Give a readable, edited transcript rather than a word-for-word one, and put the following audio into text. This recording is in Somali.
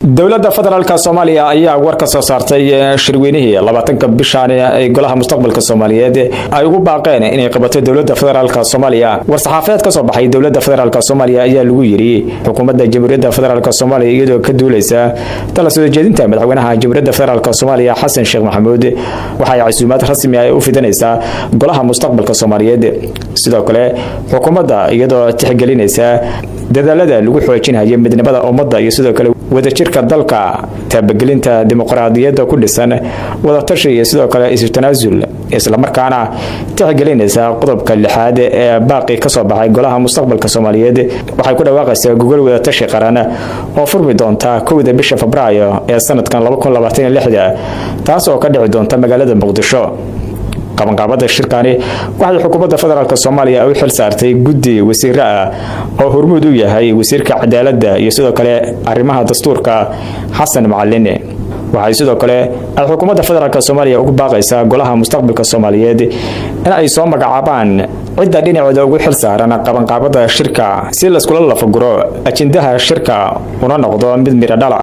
Dowladda Federaalka Soomaaliya ayaa war ka soo saartay shirweynihii 20-ka bishaan ay Golaha Mustaqbalka Soomaaliyeed ay ugu baaqeen inay qabato dowladda Federaalka Soomaaliya. War-saxaafeed ka soo baxay dowladda Federaalka Soomaaliya ayaa lagu yidhi: Xukuumadda Jamhuuriyadda Federaalka Soomaaliya, iyadoo ka duuleysa tala soo jeedinta Madaxweynaha Jamhuuriyadda Federaalka Soomaaliya Xasan Sheekh Maxamuud, waxay casuumaad rasmi ah u fidinaysaa Golaha Mustaqbalka Soomaaliyeed. Sidoo kale, xukuumadda, iyadoo tixgelinaysa dadaalada lagu xoojinayo midnimada ummadda iyo sidoo kale wadajirka dalka, taabagelinta dimuqraadiyadda ku dhisan wadatashi iyo sidoo kale isu tanaasul, islamarkaana tixgelinaysa qodobka lixaad ee baaqi ka soo baxay Golaha Mustaqbalka Soomaaliyeed, waxay ku dhawaaqaysaa gogol wadatashi qaran oo furmi doonta 1-da bisha Febraayo ee sanadkan 2026, taas oo ka dhici doonta magaalada Muqdisho. Qabanqaabada shirkani waxay xukuumadda Federaalka Soomaaliya u xil saartay guddi wasiiro ah oo hormuud u yahay Wasiirka Cadaaladda iyo sidoo kale Arrimaha Dastuurka Xasan Macalin. Waxay sidoo kale ay xukuumadda Federaalka Soomaaliya ugu baaqaysaa Golaha Mustaqbalka Soomaaliyeed in ay soo magacaabaan cidda dhinacooda ugu xil saaran qabanqaabada shirka, si layskula lafaguro ajendaha shirka una noqdo mid miro dhala.